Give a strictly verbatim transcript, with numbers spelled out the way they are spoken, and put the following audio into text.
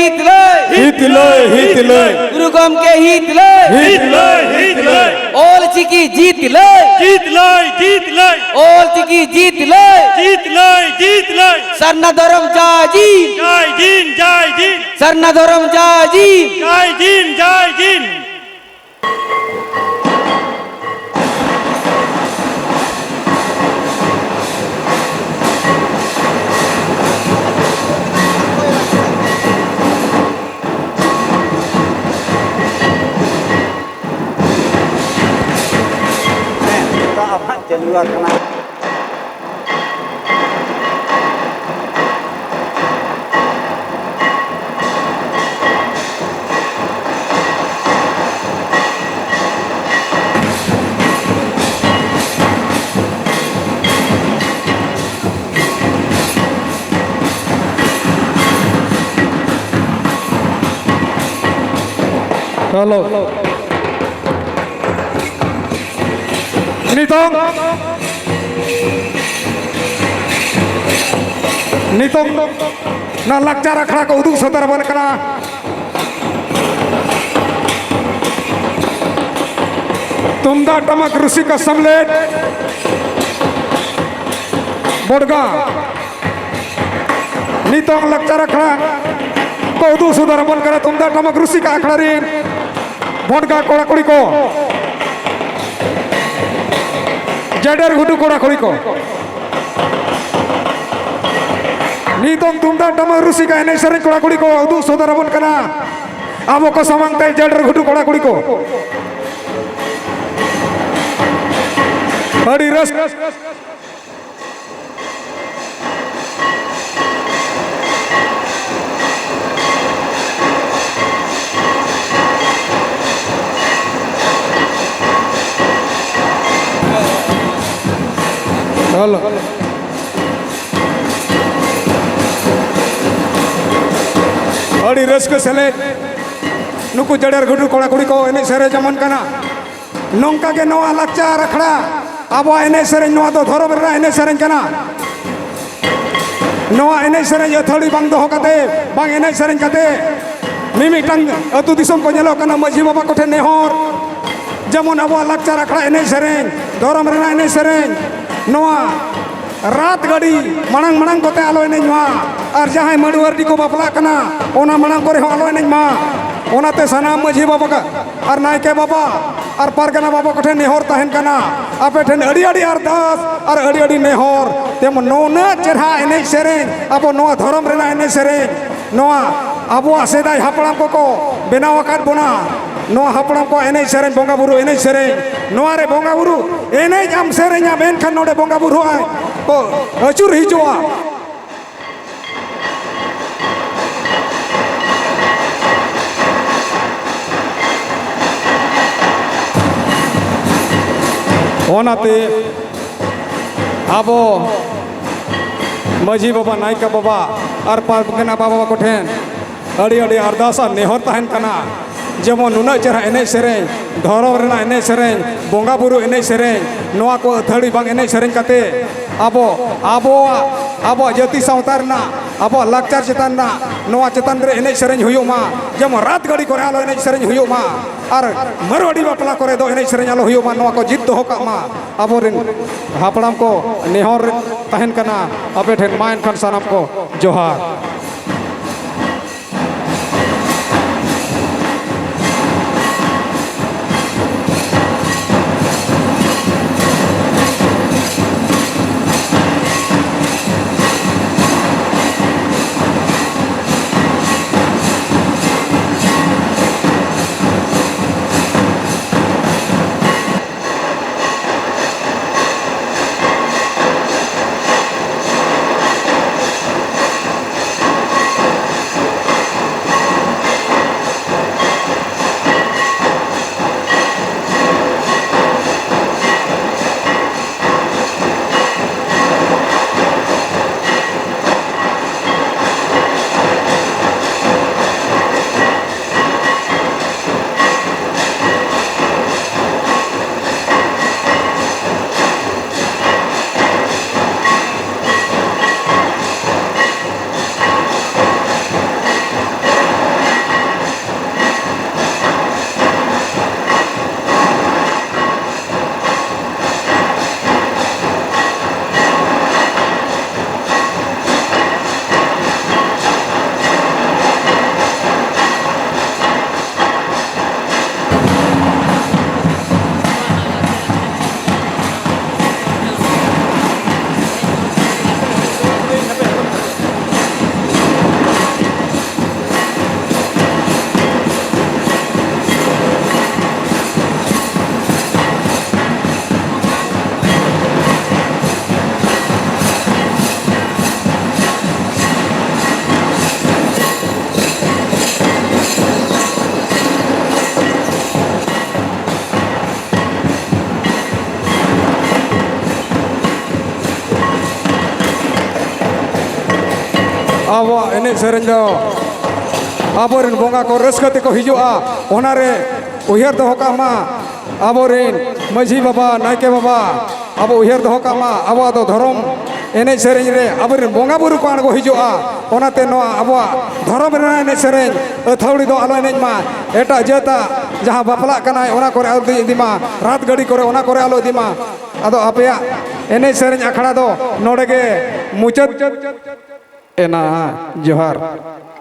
ᱦᱤᱛ ᱞᱟᱹᱭ᱾ ᱦᱤᱛ ᱞᱟᱹᱭ, ᱦᱤᱛ ᱞᱟᱹᱭ᱾ ᱜᱩᱨᱩ ᱜᱚᱢᱠᱮ ᱦᱤᱛ ᱞᱟᱹᱭ᱾ ᱦᱤᱛ ᱞᱟᱹᱭ, ᱦᱤᱛ ᱞᱟᱹᱭ᱾ ᱚᱞ ᱪᱤᱠᱤ ᱡᱤᱛ ᱞᱟᱹᱭ᱾ ᱡᱤᱛ ᱞᱟᱹᱭ, ᱡᱤᱛ ᱞᱟᱹᱭ᱾ ᱚᱞ ᱪᱤᱠᱤ ᱡᱤᱛ ᱞᱟᱹᱭ᱾ ᱡᱤᱛ ᱞᱟᱹᱭ, ᱡᱤᱛ ᱞᱟᱹᱭ᱾ ᱥᱟᱨᱱᱟ ᱫᱷᱚᱨᱚᱢ ᱡᱟᱭ ᱡᱤᱱ᱾ ᱡᱟᱭ ᱡᱤᱱ, ᱡᱟᱭ ᱡᱤᱱ᱾ ᱥᱟᱨᱱᱟ ᱫᱷᱚᱨᱚᱢ ᱡᱟᱭ ᱡᱤᱱ᱾ ᱡᱟᱭ ᱡᱤᱱ, ᱡᱟᱭ ᱡᱤᱱ᱾ ᱪᱟᱹᱞᱩ ᱟᱠᱟᱱᱟ᱾ ᱦᱮᱞᱳ᱾ ᱱᱤᱛᱚᱝ, ᱱᱤᱛᱚᱝ ᱱᱚᱣᱟ ᱞᱟᱠᱪᱟᱨ ᱟᱠᱷᱲᱟ ᱠᱚ ᱩᱫᱩᱜ ᱥᱚᱫᱚᱨ ᱟᱵᱚᱱ ᱠᱟᱱᱟ᱾ ᱛᱩᱢᱫᱟᱜ ᱴᱟᱢᱟᱠ ᱨᱩᱥᱤᱠᱟ ᱥᱮᱢᱞᱮᱫ ᱵᱚᱰᱜᱟ᱾ ᱱᱤᱛᱚᱝ ᱞᱟᱠᱪᱟᱨ ᱟᱠᱷᱲᱟ ᱠᱚ ᱩᱫᱩᱜ ᱥᱚᱫᱚᱨ ᱟᱵᱚᱱ ᱠᱟᱱᱟ ᱛᱩᱢᱫᱟᱜ ᱴᱟᱢᱟᱠ ᱨᱩᱥᱤᱠᱟ ᱟᱠᱷᱲᱟ ᱨᱤᱱ ᱵᱷᱚᱴᱜᱟ ᱠᱚᱲᱟ ᱠᱩᱲᱤ ᱠᱚ, ᱡᱮᱰᱮᱨ ᱜᱷᱩᱴᱩ ᱠᱚᱲᱟ ᱠᱩᱲᱤ ᱠᱚ᱾ ᱱᱤᱛᱚᱝ ᱛᱩᱢᱫᱟᱜ ᱴᱟᱢᱟᱠ ᱨᱩᱥᱤᱠᱟ ᱮᱱᱮᱡ ᱥᱮᱨᱮᱧ ᱠᱚᱲᱟ ᱠᱩᱲᱤ ᱠᱚ ᱩᱫᱩᱜ ᱥᱚᱫᱚᱨ ᱟᱵᱚᱱ ᱠᱟᱱᱟ ᱟᱵᱚ ᱠᱚ ᱥᱟᱢᱟᱝ ᱛᱮ ᱡᱮᱰᱮᱨ ᱜᱷᱩᱴᱩ ᱠᱚᱲᱟ ᱠᱩᱲᱤ ᱠᱚ᱾ ᱟᱹᱰᱤ ᱨᱟᱹᱥᱠᱟᱹ᱾ ᱦᱮᱞᱳ᱾ ᱟᱹᱰᱤ ᱨᱟᱹᱥᱠᱟᱹ ᱥᱮᱞᱮᱫ ᱱᱩᱠᱩ ᱡᱮᱰᱮᱨ ᱜᱷᱩᱴᱩ ᱠᱚᱲᱟ ᱠᱩᱲᱤ ᱠᱚ ᱮᱱᱮᱡ ᱥᱮᱨᱮᱧ ᱡᱮᱢᱚᱱ ᱠᱟᱱᱟ᱾ ᱱᱚᱝᱠᱟ ᱜᱮ ᱱᱚᱣᱟ ᱞᱟᱠᱪᱟᱨ ᱟᱠᱷᱲᱟ, ᱟᱵᱚᱣᱟᱜ ᱮᱱᱮᱡ ᱥᱮᱨᱮᱧ, ᱱᱚᱣᱟ ᱫᱚ ᱫᱷᱚᱨᱚᱢ ᱨᱮᱱᱟᱜ ᱮᱱᱮᱡ ᱥᱮᱨᱮᱧ ᱠᱟᱱᱟ᱾ ᱱᱚᱣᱟ ᱮᱱᱮᱡ ᱥᱮᱨᱮᱧ ᱟᱹᱛᱷᱟᱹᱲᱤ ᱵᱟᱝ ᱫᱚᱦᱚ ᱠᱟᱛᱮ, ᱵᱟᱝ ᱮᱱᱮᱡ ᱥᱮᱨᱮᱧ ᱠᱟᱛᱮ, ᱢᱤᱢᱤᱫᱴᱟᱝ ᱟᱹᱛᱩ ᱫᱤᱥᱚᱢ ᱠᱚ ᱧᱮᱞᱚᱜ ᱠᱟᱱᱟ, ᱢᱟᱹᱡᱷᱤ ᱵᱟᱵᱟ ᱠᱚᱴᱷᱮᱱ ᱱᱮᱦᱚᱨ, ᱡᱮᱢᱚᱱ ᱟᱵᱚᱣᱟᱜ ᱞᱟᱠᱪᱟᱨ ᱟᱠᱷᱲᱟ ᱮᱱᱮᱡ ᱥᱮᱨᱮᱧ, ᱫᱷᱚᱨᱚᱢ ᱨᱮᱱᱟᱜ ᱮᱱᱮᱡ ᱥᱮᱨᱮᱧ, ᱱᱚᱣᱟ ᱨᱟᱛ ᱜᱟᱹᱰᱤ ᱢᱟᱲᱟᱝ ᱢᱟᱲᱟᱝ ᱠᱚᱛᱮ ᱟᱞᱚ ᱮᱱᱮᱡ ᱢᱟ, ᱟᱨ ᱡᱟᱦᱟᱸᱭ ᱢᱟᱹᱰᱩᱣᱟᱹᱨᱰᱤ ᱠᱚ ᱵᱟᱯᱞᱟᱜ ᱠᱟᱱᱟ, ᱚᱱᱟ ᱢᱟᱲᱟᱝ ᱠᱚᱨᱮ ᱦᱚᱸ ᱟᱞᱚ ᱮᱱᱮᱡ ᱢᱟ᱾ ᱚᱱᱟᱛᱮ ᱥᱟᱱᱟᱢ ᱢᱟᱹᱡᱷᱤ ᱵᱟᱵᱟ ᱟᱨ ᱱᱟᱭᱠᱮ ᱵᱟᱵᱟ ᱟᱨ ᱯᱟᱨᱜᱟᱱᱟ ᱵᱟᱵᱟ ᱠᱚᱴᱷᱮᱱ ᱱᱮᱦᱚᱨ ᱛᱟᱦᱮᱱ ᱠᱟᱱᱟ, ᱟᱯᱮ ᱴᱷᱮᱱ ᱟᱹᱰᱤ ᱟᱹᱰᱤ ᱟᱨᱫᱟᱥ ᱟᱨ ᱟᱹᱰᱤ ᱟᱹᱰᱤ ᱱᱮᱦᱚᱨ, ᱛᱮᱢᱚᱱ ᱱᱩᱱᱟᱹᱜ ᱪᱮᱨᱦᱟ ᱮᱱᱮᱡ ᱥᱮᱨᱮᱧ, ᱟᱵᱚ ᱱᱚᱣᱟ ᱫᱷᱚᱨᱚᱢ ᱨᱮᱱᱟᱜ ᱮᱱᱮᱡ ᱥᱮᱨᱮᱧ, ᱱᱚᱣᱟ ᱟᱵᱚᱣᱟᱜ ᱥᱮᱫᱟᱭ ᱦᱟᱯᱲᱟᱢ ᱠᱚᱠᱚ ᱵᱮᱱᱟᱣ ᱟᱠᱟᱫ ᱵᱚᱱᱟ, ᱱᱚᱣᱟ ᱦᱟᱯᱲᱟᱢ ᱠᱚᱣᱟᱜ ᱮᱱᱮᱡ ᱥᱮᱨᱮᱧ, ᱵᱚᱸᱜᱟ ᱵᱩᱨᱩ ᱮᱱᱮᱡ ᱥᱮᱨᱮᱧ, ᱱᱚᱣᱟ ᱨᱮ ᱵᱚᱸᱜᱟ ᱵᱩᱨᱩ ᱮᱱᱮᱡ ᱟᱢ, ᱥᱮᱨᱮᱧ ᱟᱢ, ᱮᱱᱠᱷᱟᱱ ᱱᱚᱰᱮ ᱵᱚᱸᱜᱟ ᱵᱩᱨᱩ ᱦᱚᱸ ᱠᱚ ᱟᱹᱪᱩᱨ ᱦᱤᱡᱩᱜᱼᱟ᱾ ᱚᱱᱟᱛᱮ ᱟᱵᱚ ᱢᱟᱹᱡᱷᱤ ᱵᱟᱵᱟ, ᱱᱟᱭᱠᱮ ᱵᱟᱵᱟ ᱟᱨ ᱯᱟᱨᱜᱟᱱᱟ ᱵᱟᱵᱟ ᱠᱚᱴᱷᱮᱱ ᱟᱹᱰᱤ ᱟᱹᱰᱤ ᱟᱨᱫᱟᱥ ᱟᱨ ᱱᱮᱦᱚᱨ ᱛᱟᱦᱮᱱ ᱠᱟᱱᱟ, ᱡᱮᱢᱚᱱ ᱱᱩᱱᱟᱹᱜ ᱪᱮᱦᱨᱟ ᱮᱱᱮᱡ ᱥᱮᱨᱮᱧ, ᱫᱷᱚᱨᱚᱢ ᱨᱮᱱᱟᱜ ᱮᱱᱮᱡ ᱥᱮᱨᱮᱧ, ᱵᱚᱸᱜᱟ ᱵᱩᱨᱩ ᱮᱱᱮᱡ ᱥᱮᱨᱮᱧ, ᱱᱚᱣᱟ ᱠᱚ ᱟᱹᱛᱷᱟᱹᱲᱤ ᱵᱟᱝ ᱮᱱᱮᱡ ᱥᱮᱨᱮᱧ ᱠᱟᱛᱮ ᱟᱵᱚ, ᱟᱵᱚᱣᱟᱜ, ᱟᱵᱚᱣᱟᱜ ᱡᱟᱹᱛᱤ ᱥᱟᱶᱛᱟ ᱨᱮᱱᱟᱜ, ᱟᱵᱚᱣᱟᱜ ᱞᱟᱠᱪᱟᱨ ᱪᱮᱛᱟᱱ ᱨᱮᱱᱟᱜ, ᱱᱚᱣᱟ ᱪᱮᱛᱟᱱ ᱨᱮ ᱮᱱᱮᱡ ᱥᱮᱨᱮᱧ ᱦᱩᱭᱩᱜ ᱢᱟ᱾ ᱡᱮᱢᱚᱱ ᱨᱟᱛ ᱜᱟᱹᱰᱤ ᱠᱚᱨᱮ ᱟᱞᱚ ᱮᱱᱮᱡ ᱥᱮᱨᱮᱧ ᱦᱩᱭᱩᱜ ᱢᱟ, ᱟᱨ ᱢᱟᱹᱨᱣᱟᱹᱲᱤ ᱵᱟᱯᱞᱟ ᱠᱚᱨᱮ ᱫᱚ ᱮᱱᱮᱡ ᱥᱮᱨᱮᱧ ᱟᱞᱚ ᱦᱩᱭᱩᱜ ᱢᱟ᱾ ᱱᱚᱣᱟ ᱠᱚ ᱡᱤᱫ ᱫᱚᱦᱚ ᱠᱟᱜ ᱢᱟ᱾ ᱟᱵᱚᱨᱮᱱ ᱦᱟᱯᱲᱟᱢ ᱠᱚ ᱱᱮᱦᱚᱨ ᱛᱟᱦᱮᱱ ᱠᱟᱱᱟ ᱟᱯᱮ ᱴᱷᱮᱱ, ᱢᱟ ᱮᱱᱠᱷᱟᱱ ᱥᱟᱱᱟᱢ ᱠᱚ ᱡᱚᱦᱟᱨ᱾ ᱟᱵᱚᱣᱟᱜ ᱮᱱᱮᱡ ᱥᱮᱨᱮᱧ ᱫᱚ ᱟᱵᱚᱨᱮᱱ ᱵᱚᱸᱜᱟ ᱠᱚ ᱨᱟᱹᱥᱠᱟᱹ ᱛᱮᱠᱚ ᱦᱤᱡᱩᱜᱼᱟ, ᱚᱱᱟᱨᱮ ᱩᱭᱦᱟᱹᱨ ᱫᱚᱦᱚ ᱠᱟᱜ ᱢᱟ ᱟᱵᱚᱨᱮᱱ ᱢᱟᱹᱡᱷᱤ ᱵᱟᱵᱟ, ᱱᱟᱭᱠᱮ ᱵᱟᱵᱟ, ᱟᱵᱚ ᱩᱭᱦᱟᱹᱨ ᱫᱚᱦᱚ ᱠᱟᱜ ᱢᱟ ᱟᱵᱚᱣᱟᱜ ᱫᱚ ᱫᱷᱚᱨᱚᱢ ᱮᱱᱮᱡ ᱥᱮᱨᱮᱧ ᱨᱮ ᱟᱵᱚᱨᱮᱱ ᱵᱚᱸᱜᱟ ᱵᱩᱨᱩ ᱠᱚ ᱟᱬᱜᱚ ᱦᱤᱡᱩᱜᱼᱟ᱾ ᱚᱱᱟᱛᱮ ᱱᱚᱣᱟ ᱟᱵᱚᱣᱟᱜ ᱫᱷᱚᱨᱚᱢ ᱨᱮᱱᱟᱜ ᱮᱱᱮᱡ ᱥᱮᱨᱮᱧ ᱟᱹᱛᱷᱟᱹᱣᱲᱤ ᱫᱚ ᱟᱞᱚ ᱮᱱᱮᱡ ᱢᱟ, ᱮᱴᱟᱜ ᱡᱟᱹᱛᱟᱜ ᱡᱟᱦᱟᱸ ᱵᱟᱯᱞᱟᱜ ᱠᱟᱱᱟᱭ ᱚᱱᱟ ᱠᱚᱨᱮ ᱟᱞᱚ ᱤᱫᱤ ᱢᱟ, ᱨᱟᱛ ᱜᱟᱹᱰᱤ ᱠᱚᱨᱮ ᱚᱱᱟ ᱠᱚᱨᱮ ᱟᱞᱚ ᱤᱫᱤ ᱢᱟ᱾ ᱟᱫᱚ ᱟᱯᱮᱭᱟᱜ ᱮᱱᱮᱡ ᱥᱮᱨᱮᱧ ᱟᱠᱷᱲᱟ ᱫᱚ ᱱᱚᱰᱮ ᱜᱮ ᱢᱩᱪᱟᱹᱫ ᱮᱱᱟ᱾ ᱡᱚᱦᱟᱨ᱾